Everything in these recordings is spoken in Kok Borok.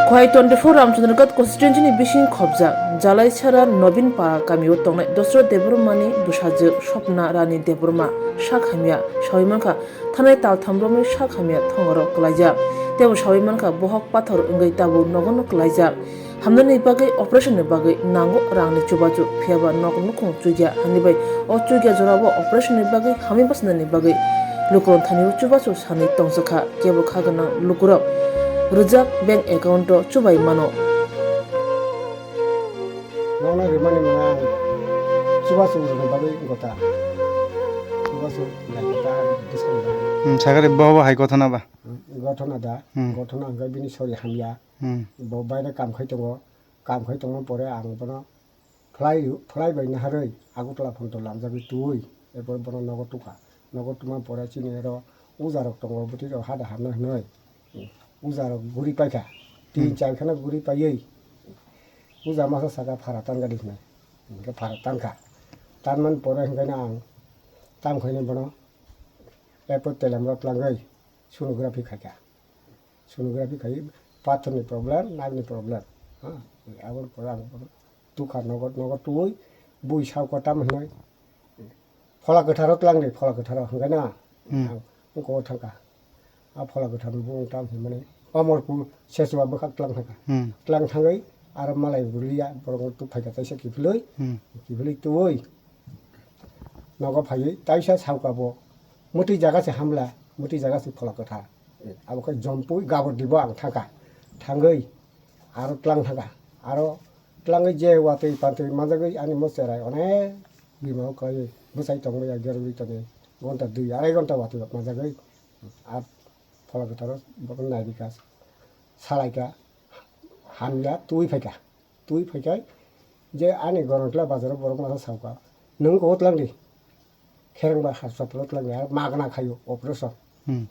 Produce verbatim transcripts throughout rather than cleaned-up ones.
Khowai twenty-four Ramchandraghat constituency ni bising khobjak Jalaisara Nobin Para kamio tongnai Dosrot Debbarma ni bwsajwk Swpna Rani Debbarma sak hamya sawi mankha, thanai taltham romwi sak hamya thongoro kwlaijak, teibo sawi mankha bohok pathor wngwi tabuk nogo no kwlaijak. Hamnani bagwi operation ni bagwi nango rang ni chubachu, phiyaba nok nukhung chukya, hani bai o chukya jorao operation ni bagwi hamwi bwchanani bagwi lukurok thani o chubachu sanwi tongjakha. Kebo kha gwnang lukurok rijak bank account o chubai mano. Nokno rimani mwnga chubachu rwna bagwi gota. Chubachu nai gota bwskango. Hmm, sagari bo bo hai gotha na ba? Hmm, gotha na da. Hmm. Gotha na hwnkhe bini sori hamya. Hmm. Bo baire kam khai tongo. Kam khai tongma pore ang bono phlai, phlai bai naharwi Agartala phone to lamjagwi twiwi, erpor bono nogo tukha. Nogo tuma pore chini oro ujarok tongo, bwtwi rok hada hamna hwnwi. Ujarok guri paikha. Tin Hmm. char kheno guri paiwi uja masa saka phara tangani hwnwi. Hwnkhe phara tangkha. Tanmani pore hwnkhe no ang tam khaini bono erpor telemrok tlangwi sonography khaikha. Sonography khai pathor ni problem, nerve ni problem. Ha, aboni pore ang bono tukha nogo, nogo twi bui sao ko tam hinwi phola kwtharo tlang di, phola kwtharo hwnkhe na Hmm. ang ungko thangkha. A phola kwthar bo wng tam hinmani Omorpur Sechua bwkhak tlang thangkha. Hmm. Tlang thangwi aro malai bulia borok tuk phaikha taisa kiphilwi, Hmm. kiphilwi twi nogo phaiwi taisa sauka bo mwtwi jaga se hamla, mwtwi jaga se phola kwthar. Abo khe jompui gabor dibo ang thangkha. Thangwi aro tlang thangkha. Aro tlangwi je watwi pantwi manjagwi ani mo cherai onek bima o kai bwsai tongmaya gerwi tongwi gonta dui arai gonta watwi manjagwi a phola kwtharo bono nairikha, salaikha, hamya twi phaikha. Twi phaikhai je ani Gorontala bazaro borok masa sauka, "Nwng kobo tlang di, kherengba hospital o tlang di, aro magna khaio operation." Hmm.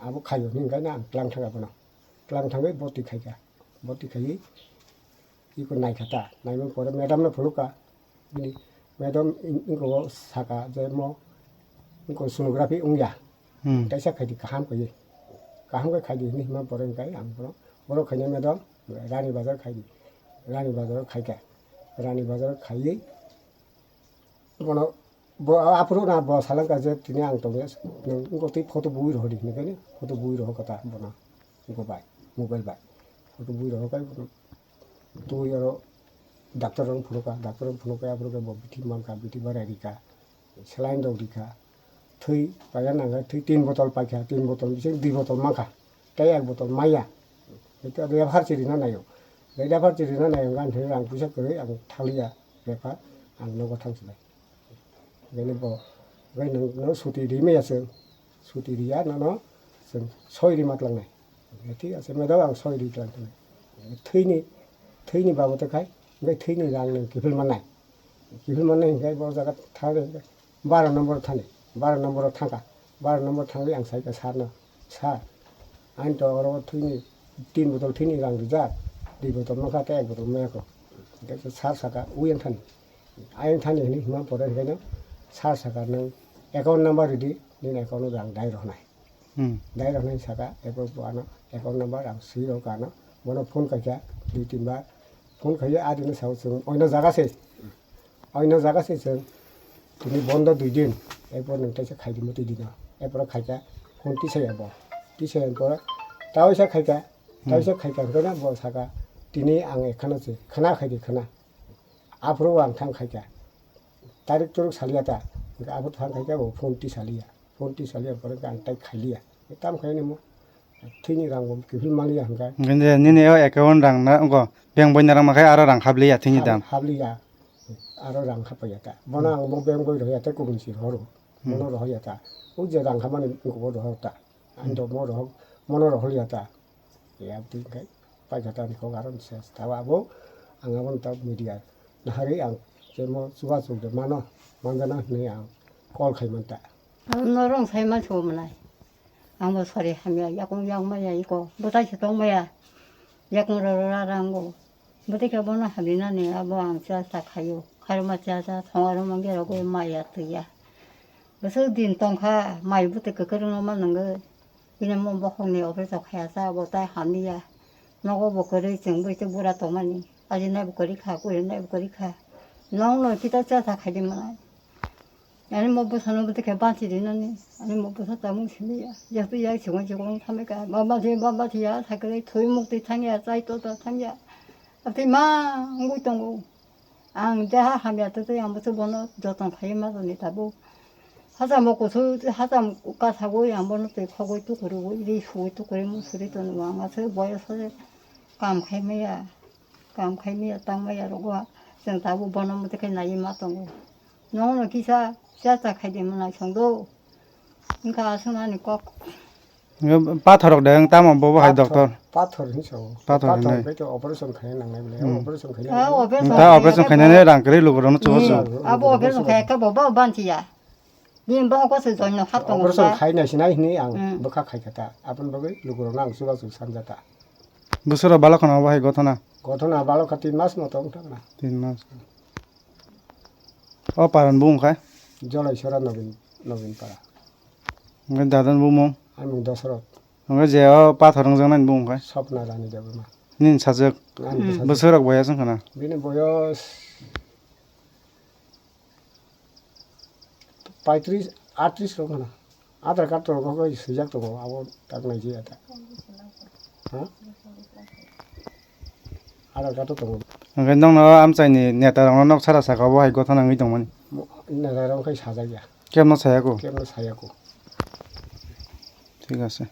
Abo khaio hwnwi hwnkhe ang tlang thangkha bono. Tlang thangwi boti khaikha. Boti khaiwi iko naikha ta, naimani pore madam no phunukha, bini madam ing-, ingko saka je mo ingko sonography wngya. Hmm. Kaisa khaidi kaham khaidi. Kaham khe khaidi hinwi hima borok hwnkhe ang bono, borok khaina madam Rani Bazar khaidi. Rani Bazar khaikha. Rani Bazar khaiwi bono bo aphuru na bo salangkha je tini ang tongya, nwng wngkha twi photo bui rohordi hinwi khe photo bui rohorkha ta bono wngkha bai mobile bai photo bui rohorkha bono. Twi oro doctor rok phunukha, doctor rok phunukha, aphuru khe bo bithi mankha, bithi barai rikha, saline rok rikha, thwi paina nangkha, thwi tin botol paikha, tin botol bising dui botol mankha, tei ek botol maya. Hwnkhe refer chirina naio, refer chirina naio, gan thwi rang puisa kwrwi ang thaliya refer, ang nogo thangsinai. Bini bo, bai nwng, nwng suti rimaya chwng, suti riya nono chwng soi rima tlangnai. Thik ase, madam ang soi ri tlang tlangnai. Thwini, thwini babote khai, bai thwini rang nwng kiphil mannai. Kiphil mannai hwnkhe bo jaga thani, baro nombor thani, baro nombor thangkha, baro nombor thangwi ang saikha sir no, "Sir, ani to oro thwini tin botol thwini rang rijak, dui botol mankha tei ek botol mayakho." Hwnkhe sir saka, "Ui ang thani." Ayang thani hwnwi hima pore hwnkhe no sir saka, "Nwng account number ridi, nini account no ang dai rohnai." Hmm. Dai rohnai saka, ebo bo ano account number ang swi rw kha ano, bono phone khaikha dui tin bar, phone khaiwi adino sao chwng oino jaga se, oino jaga se chwng tini bondo dui din, ebo nwng teisa khaidi mwtwi dino, ebo khaikha phone tisaya bo, tisaya pore taisa khaikha, taisa khaikha hwnkhe no bo saka, "Tini ang ekhano se khna khaidi khna." Aphuru ang thang khaikha. Tarik turuk saliya ta. Hwnkhe aphuru thang khaikha bo phone tisaliya. Phone tisaliya pore ang tai khailiya. Tam khaini mo. Thwini rang bo kiphil maliya hwnkhe. Hwnkhe nini o account rang na go bank boina rang makhai aro rang habliya thwini dam. Habliya. Aro rang hapaiya ta. Bono ang bo bank boi rohya ta kubun si horo. Hmm. Bono rohya ta. O je rang hamani ko bo rohor ta. Ang do mo rohor, mono rohor ya ta. Ya, twi hwnkhe paikha ta ni kok aro ni ses. Tabo abo ang abo ni ta media naharwi ang chemo chubachu de mano, manjana hwnwi ang call khai man ta. Norong sai man chumanai. Ang bo sari hamya, yakung yang maya iko, bwtai se tong maya. Yakung roro ra rango. Bwtai khe bono hamya nani abo ang cha cha khaio. Khairokma cha cha thongarokma gerogwi maya twiya. Bwswk din tongkha, mai bwtwi kwkrwngno ma nungwi. Bini mo bokhokni operation khaya cha, bo tai hamliya. Nogo bo kwrwi chwng bai tei bura tongmani. Ajinai bo kwrwi kha, kurinai bo kwrwi kha. Nong no kita cha cha khaidi manai. Ani mo bwsano bo khe bansi rinani. Ani mo bwsa tamung simi ya. Jeto ya chwng chwng thangbai ka. Ba ba thia, ba ba thia, sakre thoi muk twi thangya, chai to to thangya. Atwi ma ngui tongo. Ang deha hamya twi twi ang bwswk bono joton khai ma toni tabuk. Hachamo kusu, hacham kasagwi ang bono twi khogwi tukurugwi, ri sugwi tukurwi mung suri tono ang aswk boyos se kam khai maya, kam khai maya, tang maya rogo chwng tabuk bono mwtwi khai naiwi ma tongo. Nono kisa cha cha khai de mwnai songdo. Wngkha aswk ani kok. Pathor rok de, wng tamo bobo hai doctor. Pathor hinwi sao. Pathor hinwi. Bai to operation khaina nangnai bole. Hmm. Operation khaina. Ah, operation Wng ta khaina operation khe khainani bo. Rang kwrwi lukurokno chubachu. Hmm. Abo operation khai khe bo, bo banchiya. Din bo ko se join no hat tongo. Operation khaina sinai hinwi ang Hmm. bwkha khai kha ta. Aboni bagwi lukurokno ang chubachu sanjata. Bwswra balok khana obo hai gothona? Gothona balok kha tin mas moto wng thangna. Tin mas. O paran bo wngkha? Jolai sora Nobin, Nobin para. Wngkha dadan bumung? Ani mung Dosrot. Wngkha je o pathor wngjaknai bumung kha? Sopna Rani Debbarma. Nini sajwk? Ani Hmm. sajwk. Bwswk rok boyas wngkha na? Bini boyos paitris, atris rok wngkha na. Aadhaar card rok bo swijak tongo, abo tak nai jaya ta. Ha? Aadhaar card tongo. Hwnkhe nokno amchaini neta rokno nok sara saka obo hai gothana wngwi tongmani. Mo-, neta rok khai sajak ya. Kebno sayako? Kebno sayako. Thik ase.